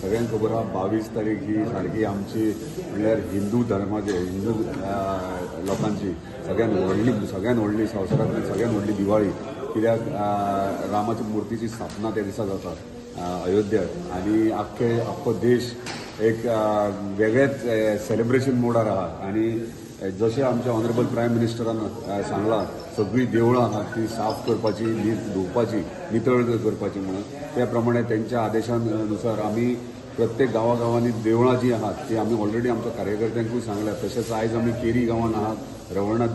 सगळ्यांक खबर आहा 22 तारीख ही सारकी आमची म्हणल्यार हिंदू धर्माचे हिंदू लोकांची सगळ्यात व्हडली संवसारांतली सगळ्यात व्हडली दिवाळी. कित्याक रामाच्या मूर्तीची स्थापना त्या दिसा जाता अयोध्यात आनी आख्खो देश एक वेगळेच सेलिब्रेशन मोडार आहा. आनी जशें आमच्या ऑनरेबल प्रायम मिनिस्टरान सांगलां सगळीं देवळां आहात ती साफ करपाची, धुवपाची, नितळ करपाची म्हणून, त्या प्रमाणे तेंच्या आदेशानुसार आमी प्रत्येक गांवागांवांनी देवळां जीं आहात ती आमी ऑलरेडी आमच्या कार्यकर्त्यांकूय सांगल्या. तशेंच आयज आमी केरी गांवान आहात, रवळनाथ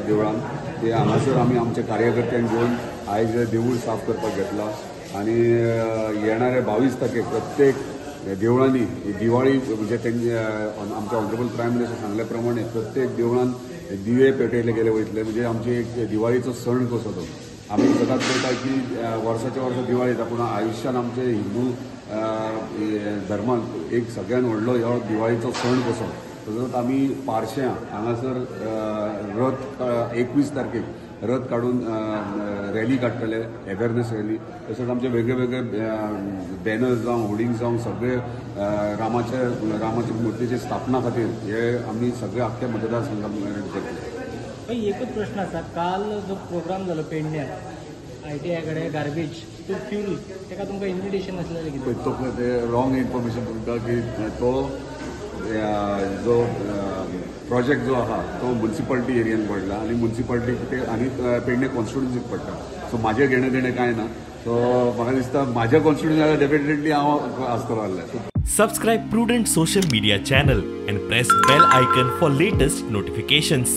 देवळान, ते हांगासर आमी आमच्या कार्यकर्त्यांक घेवन आयज देवूळ साफ करपाक घेतलां. आनी येणाऱ्या 22 तारखेक प्रत्येक देवळांनी दिवाळी म्हणजे तेंचे आमच्या ऑनरेबल प्रायम मिनिस्टर सांगल्या प्रमाणे प्रत्येक देवळान दिवे पेटयले गेले वयतले. म्हणजे आमची एक दिवाळीचो सण कसो तो आमी सदांच पळयता की वर्साच्या वर्सा दिवाळी येता, पूण आयुश्यान आमचे हिंदू धर्मान एक सगळ्यात व्हडलो ह्यो दिवाळीचो सण कसो. तसोच आमी पारश्यां हांगासर रथ 21 तारखेक रथ काडून रॅली काडटले, अवेरनेस रॅली. तशेंच आमचे वेगळे वेगळे बॅनर्स जावं होर्डिंग जावं सगळे रामाच्या मूर्तीची स्थापना खातीर हे आमी सगळे आख्ख्या मतदारसंघात करतले. एकूच प्रश्न आसा, काल जो प्रोग्राम जालो पेडण्यां ITI कडेन गार्बेज टू फ्युल, ताका तुमकां इन्विटेशन आसलेलें कितें? तो रॉंग इन्फॉर्मेशन तुमकां की तो जो प्रोजेक्ट जो आहा तो मुन्सिपालिटी एरियान पडला आनी मुन्सिपालिटी ते आनी पेडणे कॉन्स्टिट्युन्सीक पडटा. सो म्हाजें घेणें देणें कांय ना. सो म्हाका दिसता म्हाज्या कॉन्स्टिट्युन्सी जाल्यार डेफिनेटली हांव आसतलो आहलें. Subscribe Prudent Social Media channel and press bell icon for latest notifications.